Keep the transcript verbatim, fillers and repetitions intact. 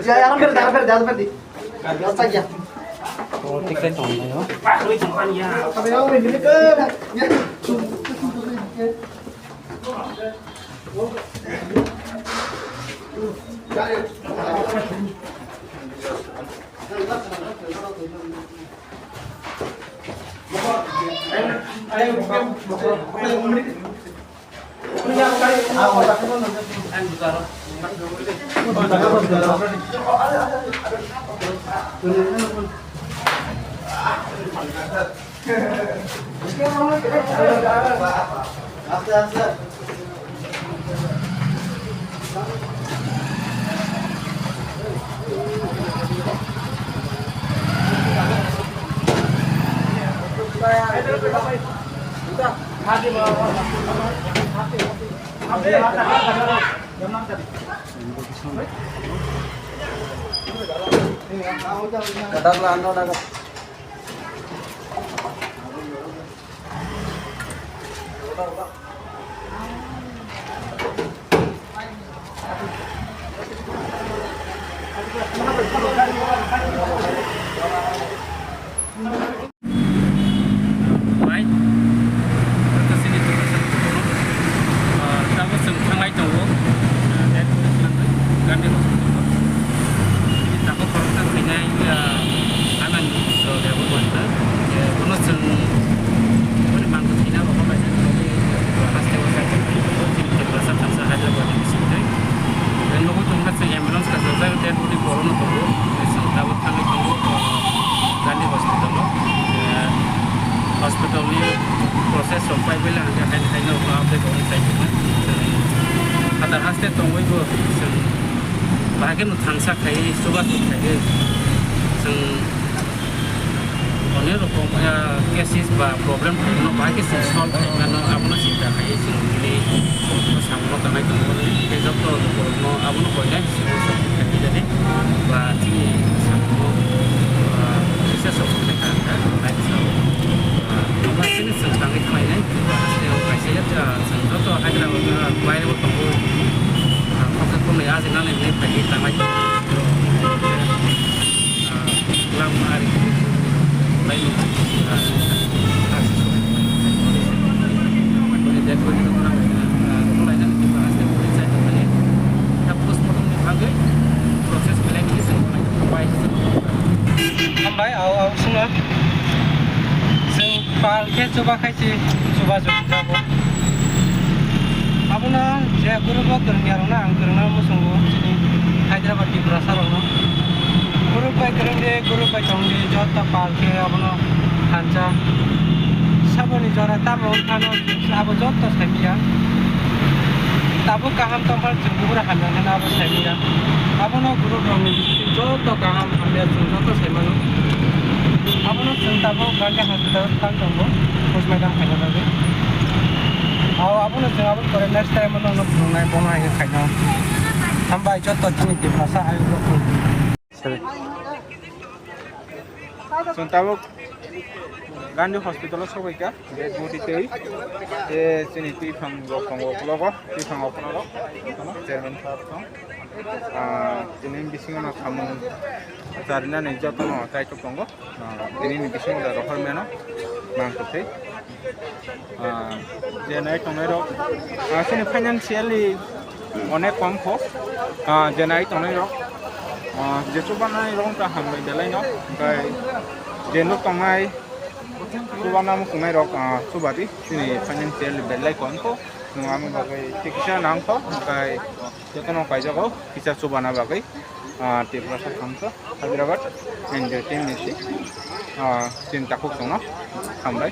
Ya, ya, aram ber di, aram ber di, aram ber di. Basta ya. Oh, tiket tong na yo. Sabi na, oh, ini ke. Ya. Bai, ito sini tuh pasal tuh, ah, tabuk chwng thanglai tongo, ah, Gandhi Hospital o. Tabuk khoroksa khainai, ah, anang rok abo bonta. Je, bono chwng, boni mangkuk thwina rok bai, haste o sai, chini Tiprasa thansa Hyderabad ni bising tei. Nogo tongkha chwng ambulance kasajak, dead body borono tongo. Chwng tabuk thangwi tongo, ah, Gandhi Hospital o. Eh, hospital ni process rok pai bela hingke haino haino rok update rok sai tongma. Chwng hatar haste tongwi bo chwng bahai kheno thansa khai, chubachu khai, chwng onek rokom, ah, cases ba problem khaimano bahai khe chwng solve khaimano, abono chinta khai chwng bini samung no tangnai tongmani. Hingke joto borokno abono koinai chwng solve khaimani ba chini samung no, ah, success rok khaikha hingkha, nai sao. Ah, omo chini chwng tangwi thangnai, ah, kaisa ya, ah, chwng joto Hyderabad, ah, baire bo tongo, ah, khoroksa khoroknwi ajinani hinwi phaiwi tanglai. Ah, hambai, au, au, swngo. Chwng pal khe chuba khai se chuba jok jago. Abono je group o kwrwngya rokno ang kwrwngna muchungo chini Hyderabad Tiprasa rokno. Group bai kwrwng de, group bai tong de, joto pal khe abono thansa. Saboni jora tamo wngkha no abo joto saimanya. Tabuk kaham tongkha chwng bubura hamya hwnwi abo saimanya. Abono group rokni bisingtwi joto kaham hamya chwng joto saimano. Abono chwng tabuk Gandhi Hospital tang tongo, post mortem khaina bagwi. Ao abono chwng aboni pore next time o nokno phunuknai, bono hai khe khaina. Hambai joto chini Tiprasa ayuk rok. Chwng tabuk Gandhi Hospital o sokbaikha, dead body twi. Tei chini twiphang rok tongo uklogo, twiphang rok phano rok, chairman sir tong. Ah, tini bisingo no samung charinani jotono kaitor tongo. Ah, tini ni bisingo da rohor meno mang kwthwi. Ah, je nai tongnai rok, ah, chini financially onek kom kho. Ah, je nai tongnai rok, ah, je chubanai rok ta hambai belai no, hingkai je nuk tongnai chubana muchungnai rok, ah, chubadi chini financially belai kom kho. Nwng ani bagwi tikisa nang kho, hingkai jotono kaijago kisa chubana bagwi. Ah, Tiprasa thansa Hyderabad N G O team ni si, ah, chini takhuk tongno hambai.